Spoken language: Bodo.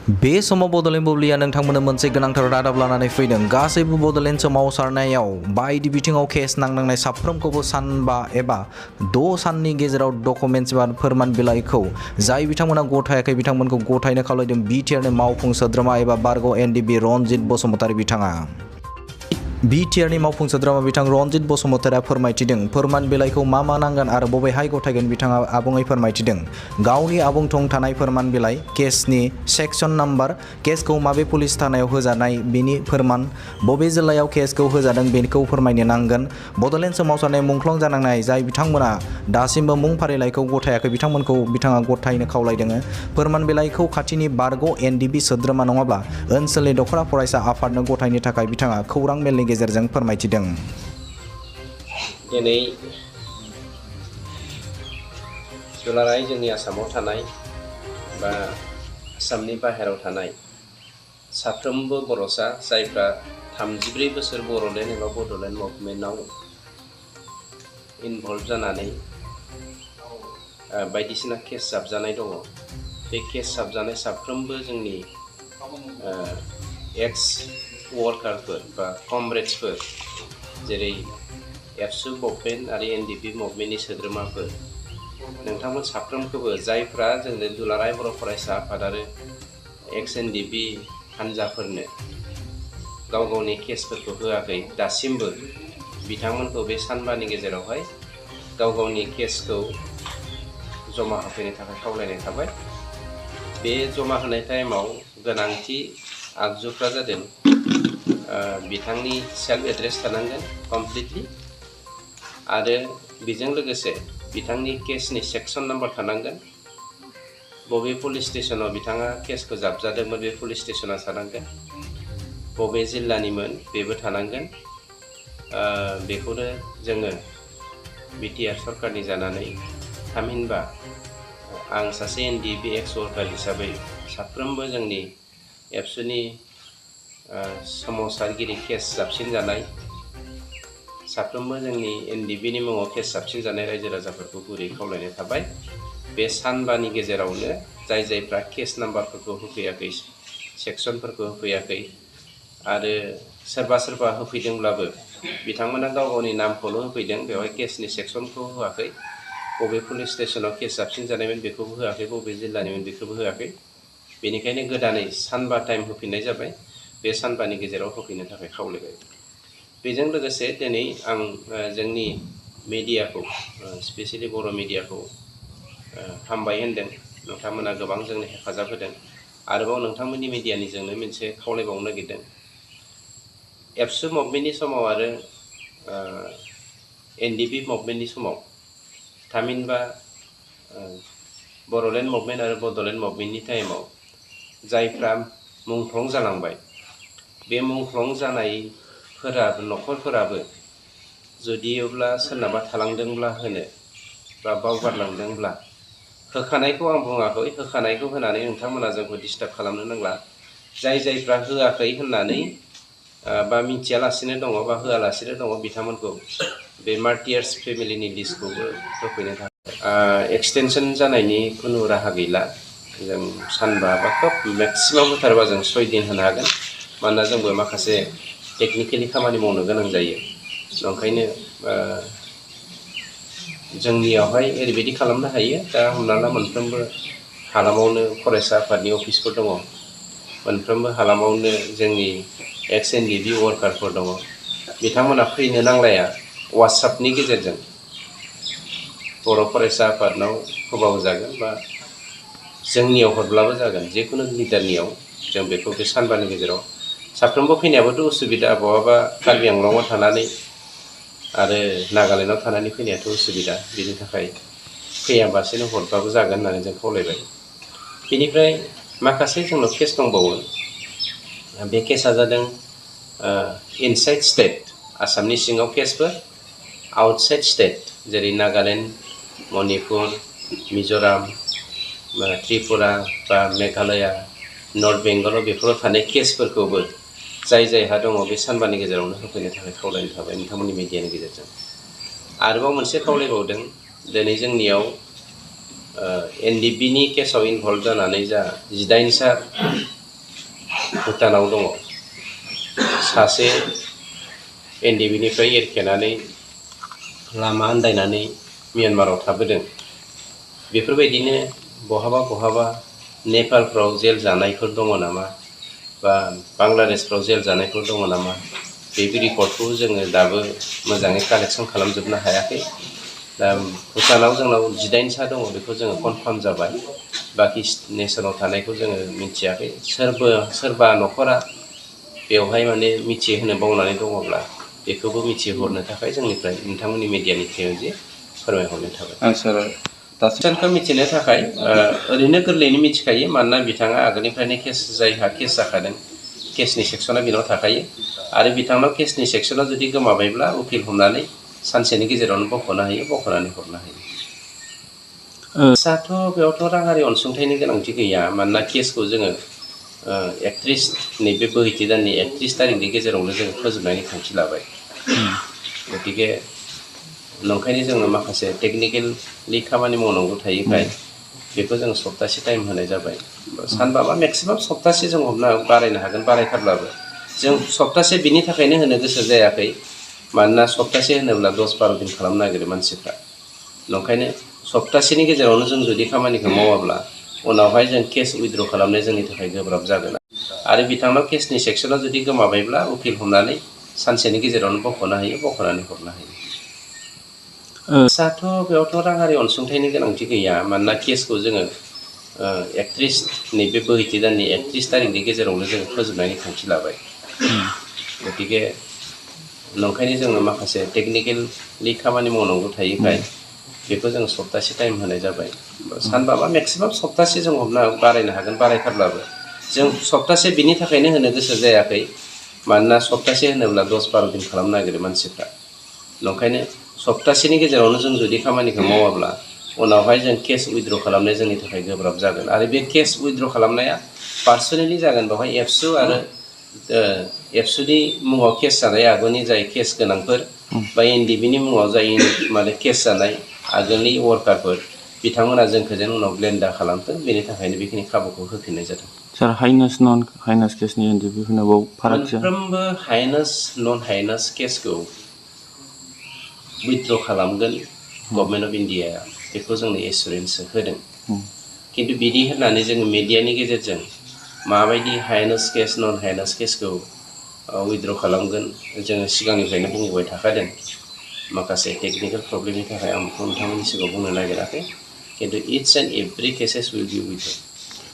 बे समाव बड'लेण्ड बुब्लिया नोंथांमोननो मोनसे गोनांथार रादाब लानानै फैदों। गासैबो बड'लेण्ड सोमावसारनायाव बायदि बिथिङाव केस नांनांनाय साफ्रोमखौबो सानबा एबा 6 साननि गेजेराव डकुमेन्ट्स एबा फोरमान बिलाइखौ जाय बिथांमोना गथायाखै बिथांमोनखौ गथायनो खावलायदों BTR नि मावफुं सोद्रोमा एबा बारग' NDB रनजित बसुमतारी बिथाङा। BTR नि मावफुं सोद्रोमा बिथां रनजित बसुमतारीआ फोरमायथिदों फोरमान बिलाइखौ मा नांगोन आरो बबेहाय गथायगोन बिथाङा आबुङै फोरमायथिदों। गावनि आबुं थं थानाय फोरमान बिलाइ, केसनि सेक्सन नाम्बार, केसखौ माबे पुलिस थानायाव होजानाय बेनि फोरमान, बबे जिल्लायाव केसखौ होजादों बेखौ फोरमायनो नांगोन। बड'लेण्ड सोमावसारनाय मुंख्लं जानांनाय जाय बिथांमोना दासिमबो मुं फारिलाइखौ गथायाखै बिथांमोनखौ बिथाङा गथायनो खावलायदों। फोरमान बिलाइखौ खाथिनि बारग' NDB सोद्रोमा नङाब्ला ओनसोलनि दखरा फरायसा आफादनो गथायनो थाखाय बिथाङा खौरां मेलनि गेजेरजों फोरमायथिदों। दिनै दुलाराय जोंनि आसामाव थानाय बा आसामनि बाहेरायाव थानाय साफ्रोमबो बर'सा जायफ्रा 34 बोसोर बर'लेण्ड एबा बड'लेण्ड मुभमेन्टआव इनभल्भ जानानै बायदिसिना केस जाबजानाय दङ। बे केस जाबजानाय साफ्रोमबो जोंनि एक्स वर्कारफोर बा कमरेड्सफोर जेरै एबसु मुभमेन्ट आरो NDB मुभमेन्टनि सोद्रोमाफोर नोंथांमोन साफ्रोमखौबो जायफ्रा जोंनि दुलाराय बर' फरायसा आफाद आरो एक्स NDB हान्जाफोरनो गाव गावनि केसफोरखौ होआखै दासिमबो बिथांमोनखौ बे सानबानि गेजेरावहाय गाव गावनि केसखौ जमा होफैनो थाखाय खावलायनाय थाबाय। बे जमा होनाय टाइमाव गोनांथि आगजुफ्रा जादों बिथांनि सेल्फ एड्रेस थानांगोन कमप्लिटलि आरो बेजों लोगोसे बिथांनि केसनि सेक्सन नाम्बार थानांगोन। बबे पुलिस स्टेसनाव बिथाङा केसखौ जाबजादोंमोन बे पुलिस स्टेसना थानांगोन। बबे जिल्लानिमोन बेबो थानांगोन। बेखौनो जोङो BTR सरकारनि जानानै थामहिनबा आं सासे NDB एक्स वर्कार हिसाबै साफ्रोमबो जोंनि एबसुनि सोमावसारगिरि केस जाबसिन जानाय साफ्रोमबो जोंनि NDB नि मुङाव केस जाबसिन जानाय रायजो राजाफोरखौ गुरै खावलायनाय थाबाय। बे सानबानि गेजेरावनो जायफ्रा केस नाम्बारफोरखौ होफैयाखै, सेक्सनफोरखौ होफैयाखै आरो सोरबा होफैदोंब्लाबो बिथांमोना गाव गावनि नामखौल' होफैदों, बेवहाय केसनि सेक्सनखौ होआखै। बबे पुलिस स्टेसनाव केस जाबसिन जानायमोन बेखौबो होआखै, बबे जिल्लानिमोन बेखौबो होआखै। बेनिखायनो गोदानै सानबा टाइम होफिननाय जाबाय। बे सानबानि गेजेराव होफैनो थाखाय खावलायबाय। बेजों लोगोसे दिनै आं जोंनि मिडियाखौ स्पेसियेलि बर' मिडियाखौ हामबाय होनदों। नोंथांमोना गोबां जोंनो हेफाजाब होदों। आरोबाव नोंथांमोननि मिडियानिजोंनो मोनसे खावलायबावनो नागिरदों। एबसु मुभमेन्टनि समाव आरो NDB मुभमेन्टनि समाव थामहिनबा बर'लेण्ड मुभमेन्ट आरो बड'लेण्ड मुभमेन्टनि टाइमाव जायफ्रा मुंख्लं जालांबाय बे मुंख्लं जानायफोराबो न'खरफोराबो जुदियोब्ला सोरनाबा थालांदोंब्ला होनो बा बावगारलांदोंब्ला होखानायखौ आं बुङाखै, होखानायखौ होनानै नोंथांमोना जोंखौ डिस्टार्ब खालामनो नांला। जायफ्रा होआखै होननानै बा मिथियालासिनो दङ बा होआलासिनो दङ बिथांमोनखौ बे मार्टियार्स फेमिलिनि लिस्टखौबो होफैनो थाखाय एक्सटेनसन जानायनि खुनु राहा गैला। जों सानबा बा खोब मेक्सिमाम होथारबा जों 6 दिन होनो हागोन। मानोना जोंबो माखासे टेकनिकेलि खामानि मावनो गोनां जायो। ओंखायनो जोंनियावहाय ओरैबायदि खालामनो हायो। दा हमना ला मोनफ्रोमबो हालामावनो फरायसा आफादनि अफिसफोर दङ। मोनफ्रोमबो हालामावनो जोंनि एक्स NDB वर्कारफोर दङ। बिथांमोना फैनो नांलाया, वाट्सएपनि गेजेरजों बर' फरायसा आफादनाव होबाबो बा जोंनियाव हरब्लाबो जागोन। जिखुनु लिडारनियाव जों बेखौ बे सानबानि गेजेराव साफ्रोमबो फैनायाबोथ' उसुबिदा। बहाबा कार्बि आंलंआव थानानै आरो नागालेण्डआव थानानै फैनायाथ' उसुबिदा। बेनि थाखाय फैयाबासेनो हरबाबो जागोन होननानै जों खावलायबाय। बेनिफ्राय माखासे जोंनाव केस दंबावो। बे केसा जादों इनसाइड स्टेट आसामनि सिङाव केसफोर, आउटसाइड स्टेट जेरै नागालेण्ड, मणिपुर, मिज'राम, त्रिपुरा बा मेघालया, नर्थ बेंगलाव बेफोराव थानाय केसफोरखौबो जायहा दङ बे सानबानि गेजेरावनो होफैनो थाखाय खावलायनो थाबाय नोंथांमोननि मिडियानि गेजेरजों। आरोबाव मोनसे खावलायबावदों। दिनै जोंनियाव NDB नि केसाव इनभल्भ जानानै जा 19सा भुटानाव दङ सासे एनडिबिनिफ्राय एरखेनानै लामा आन्दायनानै म्यानमाराव थाबोदों बेफोरबायदिनो बहाबा नेपालफ्राव जेल जानायफोर दङ नामा बा बांलादेशफ्राव जेल जानायफोर दङ नामा बे रिपर्टखौ जोङो दाबो मोजाङै कालेक्सन खालामजोबनो हायाखै दा भुटानाव जोंनाव 18सा दङ बेखौ जोङो कनफार्म जाबाय बाखि नेसनाव थानायखौ जोङो मिथियाखै सोरबा न'खरा बेवहाय माने मिथिहोनो बावनानै दङब्ला बेखौबो मिथिहरनो थाखाय जोंनिफ्राय नोंथांमोननि मिडियानि थ्रुयै जे फोरमायहरनाय थाबाय सार दासिमखौ मिथिनो थाखाय ओरैनो गोरलैयैनो मिथिखायो मानोना बिथाङा आगोलनिफ्रायनो जायहा केस जाखादों केसनि सेक्सना बिनाव थाखायो आरो बिथांनाव केसनि सेक्सना जुदि गोमाबायब्ला उकिल हमनानै सानसेनि गेजेरावनो बख'नो हायो बख'नानै हरनो हायो केसआथ' बेयावथ' राङारि अनसुंथाइनि गोनांथि गैया मानोना केसखौ जोङो 31 नैबे बोहैथि दाननि 31 थारिखनि गेजेरावनो जोङो फोजोबनायनि थांखि लाबाय गतिके नंखायनो जोङो माखासे टेकनिकेलि खामानि मावनांगौ थायोखाय बेखौ जों सप्तासे टाइम होनाय जाबाय सानबाबा मेक्सिमाम सप्तासे जों हमना बारायनो हागोन बारायथारब्लाबो जों सप्तासे बिनि थाखायनो होनो गोसो जायाखै मानोना सप्तासे होनोब्ला 10-12 दिन खालामनो नागिरो मानसिफ्रा नंखायनो सप्तासेनि गेजेरावनो जों जुदि खामानिखौ मावाब्ला उनावहाय जों केस उइथड्र खालामनाया जोंनि थाखाय गोब्राब जागोन आरो बिथांनाव केसनि सेक्सना जुदि गोमाबायब्ला उकिल हमनानै सानसेनि गेजेरावनो बख'नो हायो बख'नानै हरनो हायो केसआथ' बेयावथ' राङारि अनसुंथाइनि गोनांथि गैया मानोना केसखौ जोङो 31 नैबे बोहैथि दाननि 31 थारिखनि गेजेरावनो जोङो फोजोबनायनि थांखि लाबाय गतिके नंखायनो जोङो माखासे टेकनिकेलि खामानि मावनांगौ थायोखाय बेखौ जों सप्तासे टाइम होनाय जाबाय सानबाबा मेक्सिमाम सप्तासे जों हमना बारायनो हागोन बारायथारब्लाबो जों सप्तासे बिनि थाखायनो होनो गोसो जायाखै मानोना सप्तासे होनोब्ला 10-12 दिन खालामनो नागिरो मानसिफ्रा नंखायनो सप्तासेनि गेजेरावनो जों जुदि खामानिखौ मावाब्ला उनावहाय जों केस उइथड्र खालामनाया जोंनि थाखाय गोब्राब जागोन आरो बे केस उइथड्र खालामनाया पार्सनेलि जागोन बेवहाय एबसु आरो एबसुनि मुङाव केस जानाय आगुनि जाय केस गोनांफोर बा एनडिबिनि मुङाव जाय माने केस जानाय आगोलनि वार्कारफोर बिथांमोना जोंखौ जेन उनाव ब्लेम दा खालामथों बेनि थाखायनो बेखिनि खाबुखौ होफिननाय जादों सार हाइनेस नन हाइनेस केसनि एनडिबिफोरनाव फारागथिया मोनफ्रोमबो हाइनेस नन हाइनेस केसखौ उइथड्र खालामगोन गभर्नमेन्ट अफ इन्डिया बेखौ जोंनो एसुरेन्स होदों खिन्थु बिदि होननानै जोङो मिडियानि गेजेरजों माबायदि हाइनेस केस नन हाइनेस केसखौ उइथड्र खालामगोन जोङो सिगांनिफ्रायनो बुंबोबाय थाखादों माखासे टेकनिकेल प्रब्लेमनि थाखाय आं बेखौ नोंथांमोननि सिगाङाव बुंनो नागिराखै खिन्थु it's and every cases will be withdraw